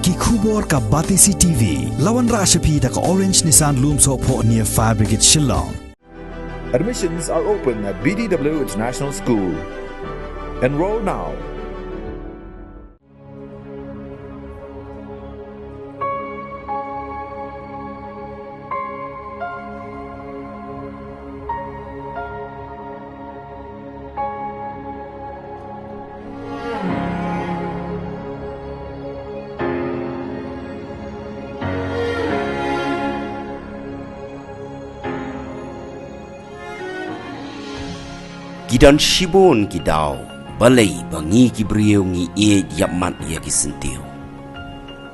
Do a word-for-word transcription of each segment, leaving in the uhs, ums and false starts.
Ki khubor ka Batesi T V. La wanrah sha phi da ka Orange Nissan Lumsohphoh near Fire Brigade Shillong. Admissions are open at B D W International School. Enroll now. Ki don shibun ki daw balei ba ngi ki briew ngi ïeit ïapmat ïa ki syntiew.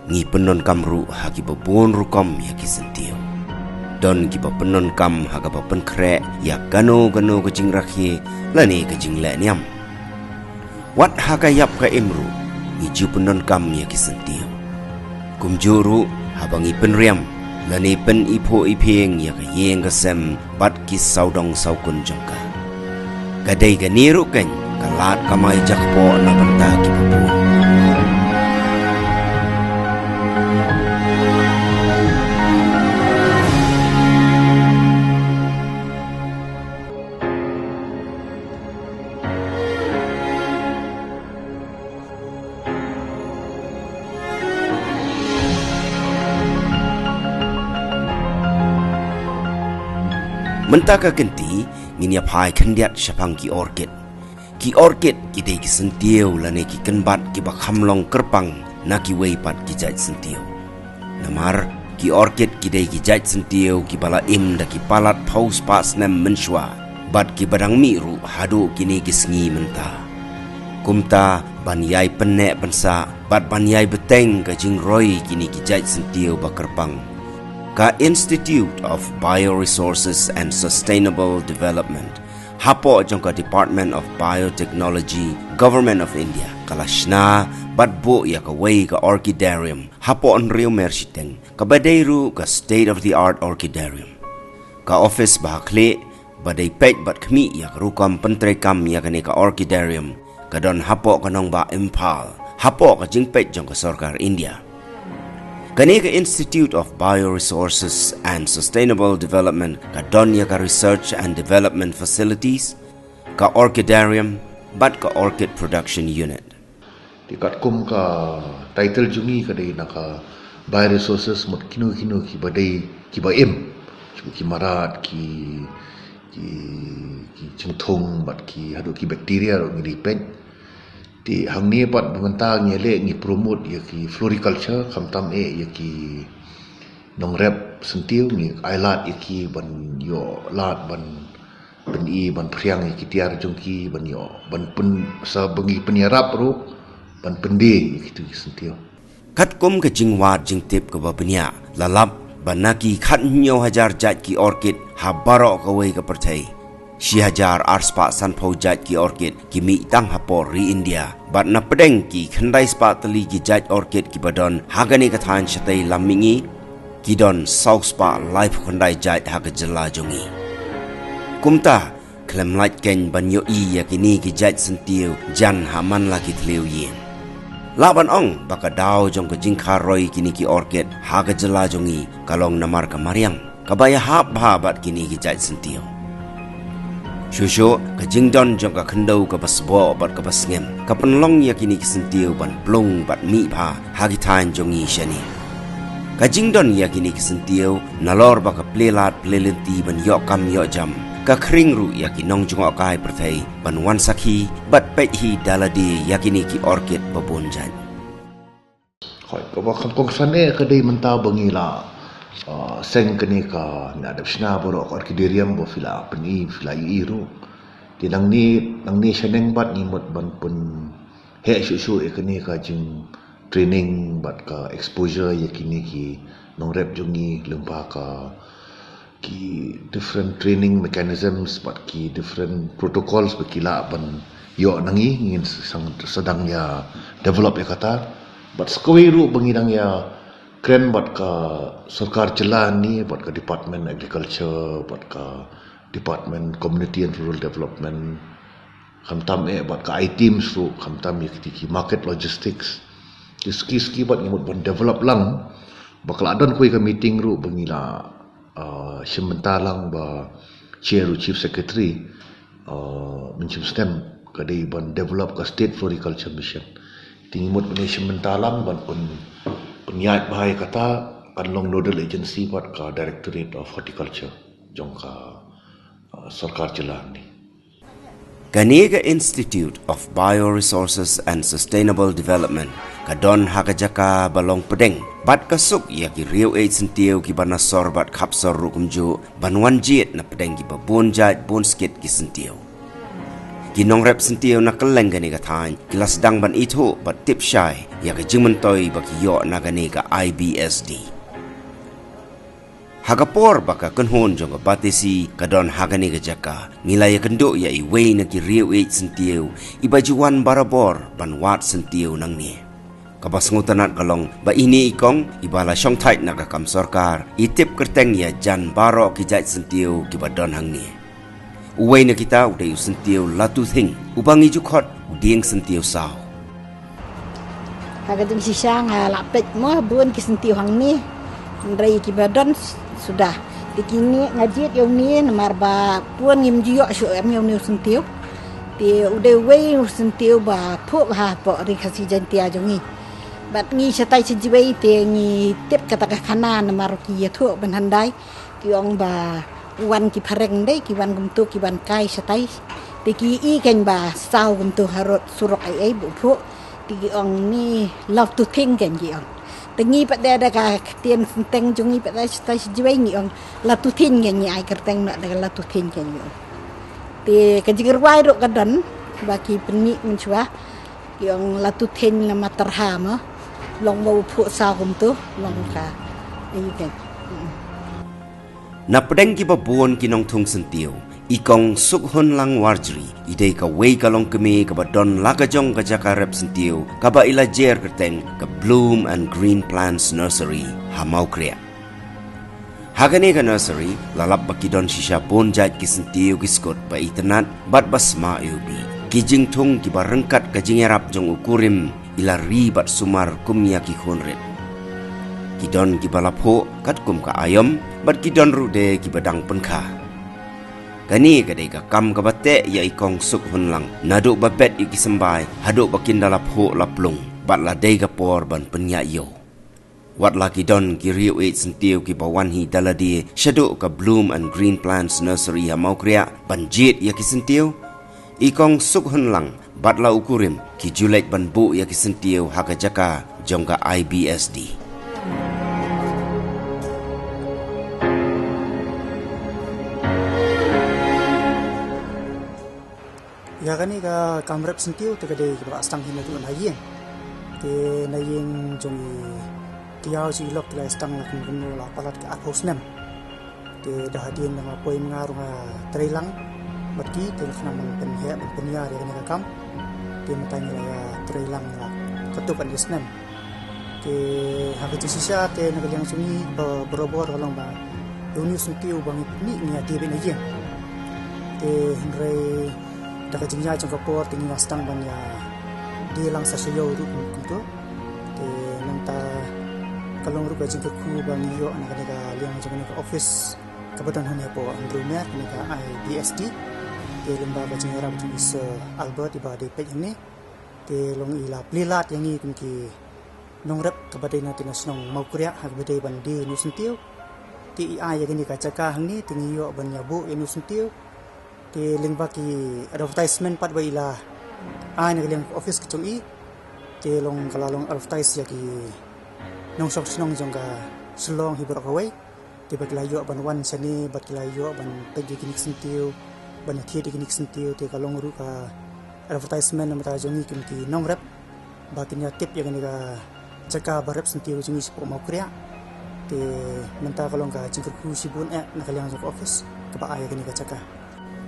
Ngi pyndonkam ruh ha kiba bun rukom ïa ki syntiew. Don kiba pyndonkam ha kaba pynkhreh ïa kano kano ka jingrakhe lane ka jingleh niam. Wat ha ka ïap ka im ruh ngi ju pyndonkam ïa ki syntiew. Kumjuh ruh haba ngi pynriam lane pyn-iphuh iphieng ïa ka ïing ka sem bad ki sawdong sawkun jong ka. Ka dei kane ruh keiñ ka lad kamai jakpoh na bynta kiba bun. Mynta ka kynti ngin ïa phai khyndiat shaphang ki orchid. Ki orchid ki dei ki syntiew lane ki kynbat kiba kham long kyrpang na kiwei pat ki jait syntiew. Namar ki orchid ki dei ki jait syntiew kiba la im da ki palat phew spah snem mynshuwa bad kiba dang mih ruh haduh kine ki sngi mynta. Kumta ban ïai pynneh pynsah bad ban ïai bteng ka jingroi kine ki jait syntiew ba kyrpang, ka Institute of Bioresources and Sustainable Development hapoh jong ka Department of Biotechnology, Government of India ka la shna bad buh ïa kawei ka orchidarium hapoh Hynriew Mer shiteng kaba dei ruh ka state of the art orchidarium. Ka office ba ha khlieh ba dei peit bad khmih ïa ka rukom pyntreikam ïa kane ka orchidarium ka don hapoh ka nongbah Imphal hapoh ka jingpeit jong ka sorkar India. Kane ka Institute of Bioresources and Sustainable Development ka don ïa ka research and development facilities, ka orchidarium bad ka orchid production unit. Te katkum ka title jong ngi ka dei na ka bioresources mut kino kino kiba dei kiba im. Ki, ki mrad, ki, ki, ki jingthung bad ki haduh ki bacteria ruh ngi dei peit. Te hangne pat ba mynta ngi leh ngi promote ïa ki floriculture khamtam eh ïa ki nongrep syntiew ngi ai lad ïa ki ban ïoh lad ban pyni ban phriang ïa ki tiar jong ki ban ïoh ban pyn sa ba ngi pynïarap ruh ban pyndie ïa kitu ki syntiew. Katkum ka jingwad jingtip kaba bniah la lap ba na ki khathynñiew hajar jait ki orchid ha baroh kawei ka pyrthei, shi hajar ar spah sanphew jait ki orchid ki mih tang hapoh ri India bad na pdeng ki khyndai spah tylli ki jait orchid kiba don ha kane ka thaiñ shatei lam mihngi ki don saw spah laiphew khyndai jait ha ka jylla jong ngi. Kumta khlem lait keiñ ban ïohi ïa kine ki jait syntiew jan ha man la ki thliew ïing. Lah ban ong ba ka daw jong ka jingkha roi kine ki orchid ha ka jylla jong ngi ka long namar ka mariang kaba ïahap bha bad kine ki jait syntiew. Shuh shuh ka jingdon jong ka khyndew kaba sboh bad kaba sngem ka pynlong ïa kine ki syntiew ban plung bad mih bha ha ki thaiñ jong ngi shane. Ka jingdon ïa kine ki syntiew nalor ba ka plie lad plie lynti ban ïoh kam ïoh jam ka khring ruh ïa ki nongjngohkai pyrthei ban wan sakhi bad peit hi da lade ïa kine ki orchid ba bun jait. Hooid, kaba kham kongsan eh ka dei mynta ba ngi la, ah, seng kane ka ngi la dep shna baroh ka orchidarium ba phi la pyni phi la ïohi ruh. Te nangne nangne shaneng bad ngi mut ban pynheh shuh shuh ïa kane ka jingtraining bad ka exposure ïa kine ki nongrep jong ngi lyngba ka ki different training mechanisms bad ki different protocols ba ki lah ban ïoh na ngi, ngin sa dang ïa develop ïa kata. Bad sa kawei ruh ba ngi dang ïa kren bad ka sorkar jylla ne bad ka Department Agriculture bad ka Department Community and Rural Development, khamtam eh bad ka I-TEAMS ruh khamtam ïa kiti ki market logistics. Ki ski ski bad ngi mut ban develop lang. Ba ka la don kawei ka meeting ruh ba ngi la, uh, shim bynta lang ba chair u chief secretary, uh, Mynsiem Snem, ka dei ban develop ka State Floriculture Mission. Te ngi mut ban shim bynta lang ban pyn, pynïaid bha ïa kata, kan long nodal agency bad ka Directorate of Horticulture jong ka, uh, sorkar jylla ni. Kane ka Institute of Bioresources and Sustainable Development ka don ha ka jaka ba long pdeng bad ka suk ïa ki riew eit syntiew kiba na sor bad khapsor ruh kumjuh ban wan jied na pdeng kiba bun jait bun skit ki syntiew. Ki nongrep syntiew na kylleng kane ka thaiñ ki la sdang ban ithuh bad tip shai ïa ka jingmyntoi ba ki ïoh na kane ka I B S D. Ha ka por ba ka kynhun jong ka Batesi ka don ha kane ka jaka, ngi la ïakynduh ïa iwei na ki riew eit syntiew iba ju wan barabor ban wad syntiew nangne. Kaba sngewtynnat ka long ba ine i kong iba la shongthait na ka kam sorkar i tip kyrteng ïa jan baroh ki jait syntiew kiba don hangne. Uwei na kita u dei u syntiew Latu Thing, uba ngi ju khot u dieng syntiew saw. Ha ka jingshisha nga la peit mo bun ki syntiew hangne. Hynrei kiba don s-, suda. Te kine nga jied ïa une namar ba bun ngim ju ïoh shuh em ïa une u syntiew. Te u dei uwei u syntiew ba phuh bha hapoh Ri Khasi Jaiñtia jong ngi. Bad ngi shatai shajiwei te ngi tip kata ka khana namar ki ïathuh ban hyndai. Ki ong ba wan ki phareng dei, ki wan kumto, ki wan kai shatai. Te ki i kein ba saw kumto harud surok ei ei ba u phuh. Te ki ong ni Latu Thing kein ki ong. Te ngi pat de da ka ktien synteng jong ngi pat de shatai shajiwei ngi ong Latu Thing kein, ngi ai kyrteng noh da ka Latu Thing kein ngi ong. Te ka jingrwai ruh ka don ba ki pynmih mynshuwa. Ki ong Latu Thing la matarha mo. Long ba u phuh saw kumto, long ka. Ei kein. Mm. Na pdeng kiba bun ki nongthung syntiew, i kong Sukhuhnlang Warjri i dei kawei ka longkmie kaba don la ka jong ka jaka rep syntiew kaba i la jer kyrteng ka Bloom and Green Plants Nursery ha Mawkriah. Ha kane ka nursery la lap ba ki don shisha bun jait ki syntiew ki skud ba itynnat bad ba sma ïa u bih. Ki jingthung kiba ryngkat ka jingïarap jong u kurim i la ri bad sumar kum ïa ki khun rit. Ki don kiba la phuh katkum ka aïom bad ki don ruh de kiba dang pynkha. Kane ka dei ka kam kaba teh ïa i kong Sukhuhnlang naduh ba bet ïa ki symbai haduh ba kin da la phuh la plung bad la dei ka por ban pynïaid ïew. Wat la ki don ki riew eit syntiew kiba wan hi da lade shaduh ka Bloom and Green Plants Nursery ha Mawkriah ban jied ïa ki syntiew. I kong Sukhuhnlang bad la u kurim ki ju leit ban buh ïa ki syntiew ha ka jaka jong ka I B S D. Ïa kane ka kam rep syntiew te ka dei kaba la sdang hi naduh na ïing. Te na ïing jong i kiaw jong i lok te la sdang la kumno kumno la palat ka arphew snem. Te da hadien da nga poi ma nga ruh nga trei lang bad ki te khnang ban pynheh ban pynïar ïa kane ka kam. Te mynta ngi la ïa trei lang la katto katne snem. Te ha ka jingshisha te na ka liang jong ngi ba barabor ka long ba ïa une u syntiew ba ngi pynmih ngi ïa die beit na ïing. Te hynrei da ka jingïaid jong ka por te ngi la sdang ban ïa die lang sa sha ïew ruh kum, kumto. Te nangta ka long ruh ka jingkyrkhu ba ngi ïoh na kane ka liang jong kane ka office kaba don hangne hapoh Hynriewmer, kane ka I B S D. Te lyngba ka jingïarap jong i Sir Albert iba dei peit hangne. Te long i la plie lad ïa ngi kum ki nongrep kaba dei na te na shnong Mawkriah ha kaba dei ban die une u syntiew. Te i ai ïa kane ka jaka hangne te ngi ïoh ban ïa buh ïa une u syntiew. Te lyngba ki advertisement pat ba i la ai na ka liang office ka jong i. Te long ka la long advertise ïa ki nongshong shnong jong ka Shillong hi baroh kawei. Te ba ki la ïoh ban wan shane, ba ki la ïoh ban peit ïa kine ki syntiew, ban ïa thied ïa kine ki syntiew, te ka long ruh ka advertisement na bynta jong ngi kum ki nongrep ba kin ïa tip ïa kane ka jaka ba rep syntiew jong ngi shapoh Mawkriah. Te mynta ka long ka jingkyrkhu shibun eh na ka liang jong ka office kaba ai ïa kane ka jaka.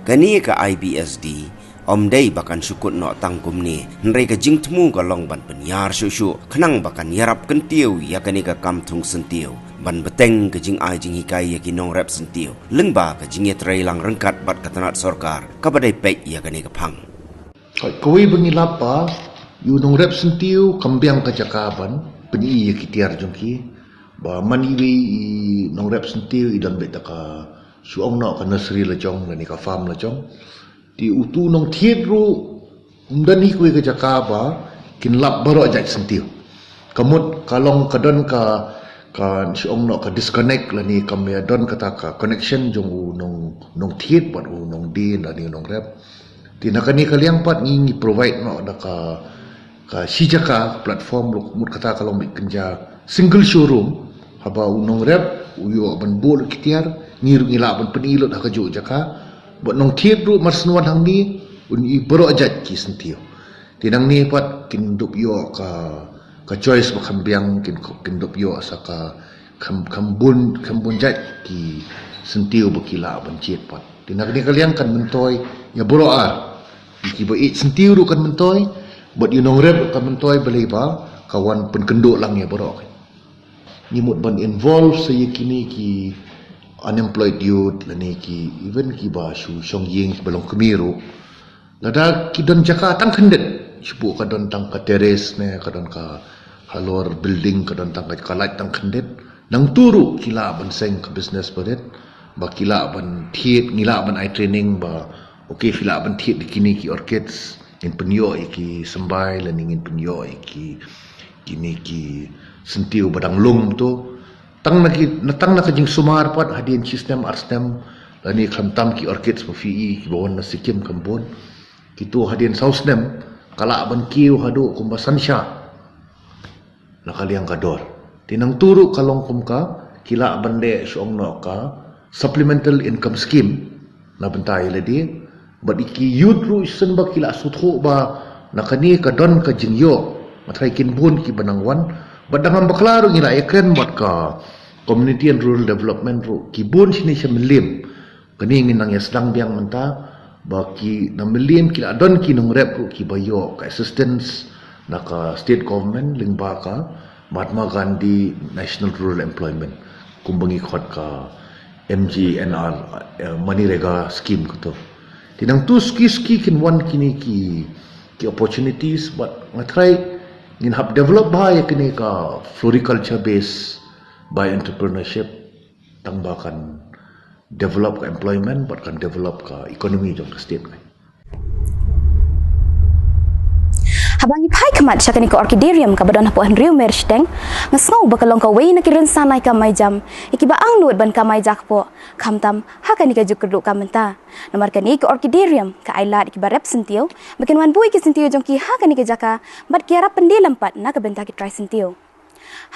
Kane ka I B S D ym dei ba kan shu kut noh tang kumne, hynrei ka jingthmu ka long ban pynïar shuh shuh khnang ba kan ïarap kyntiew ïa kane ka kam thung syntiew, ban bteng ka jingai jinghikai ïa ki nongrep syntiew lyngba ka jingïatreilang ryngkat bad ka tnat sorkar kaba dei peit ïa kane ka phang. Kawei ba ngi lap ba Ïa u nongrep syntiew kam biang ka jaka ban pyni ïa ki tiar jong ki. Ba man iwei i nongrep syntiew i don beit da ka shu ong noh ka nursery la jong lane ka farm la jong. Te utu u nongthied ruh um don hi kawei ka jaka ba kin lap baroh jait syntiew. Ka mut ka long ka don ka, ka shu ong noh ka disconnect lane kam ïa don kata ka connection jong u nong, nongthied bad u nongdie lane u nongrep. Te na kane ka liang pat ngi, ngi provide noh da ka, ka shi jaka, platform ruh mut kata ka long beit kynja single showroom. Haba u nongrep u ïoh ban buh lut ki tiar, ngi ruh ngi lah ban pyni lut ha kajuh jaka. Bad nongthied ruh mar shen wan hangne un ïoh baroh jait ki syntiew. Te nangne pat kin dup ïoh ka, ka choice ba kham biang, kin, kin dup ïoh sa ka kham, kham bun, kham bun jait ki syntiew ba ki lah ban jied pat. Te na kane ka liang kan myntoi ïa baroh ar. Ïa kiba ïeit syntiew ruh kan myntoi, bad ïa u nongrep ruh kan myntoi, balei ba ka wan pynkynduh lang ïa baroh. Ngi mut ban involve sa ïa kine ki unemployed youth lane ki, even kiba shu shong ïing, kiba long kmie ruh. Lada ki don jaka tang khyndiat, shu buh ka don tang ka terrace ne, ka don ka halor building, ka don tang ka, ka light tang khyndiat. Nangtu ruh ki lah ban seng ka business palat, ba ki lah ban thied, ngi lah ban ai training ba, okay, phi lah ban thied ïa kine ki orchids, ngin pynïoh ïa ki symbai lane ngin pynïoh ïa ki, kine ki syntiew ba dang lum tu. Tang na ki, na tang na ka jingsumar pat hadien shi snem ar snem, lane khamtam ki orchids ba phi i kiba wan na Sikkim kam bun. Kitu hadien saw snem ka lah ban kiew haduh kumba san sha na ka liang ka dor. Te nangtu ruh ka long kum ka, ki lah ban leh shu ong noh ka supplemental income scheme na bynta ïa lade. Bad ïa ki youth ruh shisien ba ki lah sngewthuh ba na kane ka don ka jingïoh. Nga tharai kin bun kiba nang wan. Bad dang ngam bakla ruh ngi lah ïakren bad ka Community and Rural Development ruh, ki bun shane sha Mylliem. Kane ngin nang ïa sdang biang mynta ba ki na Mylliem ki lah don ki nongrep ruh kiba ïoh ka assistance na ka state government lyngba ka Mahatma Gandhi National Rural Employment, kumba ngi khot ka M G N R, eh, MGNR-M-NREGA scheme kato. Te nangtu suki suki kin wan kine ki, ki opportunities, bad nga tharai ngin hap develop bha ïa kine ka floriculture based by entrepreneurship, tang ba kan develop ka employment bad kan develop ka economy jong ka state. Haba ngi phai khmat sha kane ka Orchidarium kaba don hapoh Hynriew Mer Shiteng, nga sngew ba ka long kawei na ki rynsan ai kamai jam ïa kiba angnud ban kamai jakpoh, khamtam ha kane ka juk kyrduh ka mynta. Namar kane ka Orchidarium ka ai lad ïa kiba rep syntiew ba kin wan buh ïa ki syntiew jong ki ha kane ka jaka bad ki ïarap pyndie lem pat na ka bynta ki trai syntiew.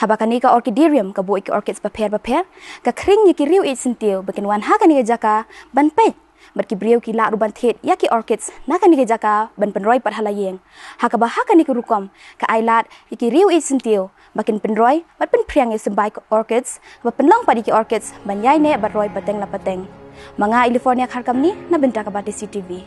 Haba kane ka Orchidarium ka buh ïa ki orchids bapher bapher, ka khring ïa ki riew ïeit syntiew ba kin wan ha kane ka jaka ban peit. Bad ki briew ki lah ruh ban thied ïa ki orchids na kane ka jaka ban pynroi pat ha la ïing. Ha kaba ha kane ka rukom ka ai lad ïa ki riew ïeit syntiew ba kin pynroi bad pynphriang ïa symbai ka orchids, ba pynlong pat ïa ki orchids ban ïaineh bad roi pateng la pateng. Ma nga California Kharkamni na bynta ka Batesi T V.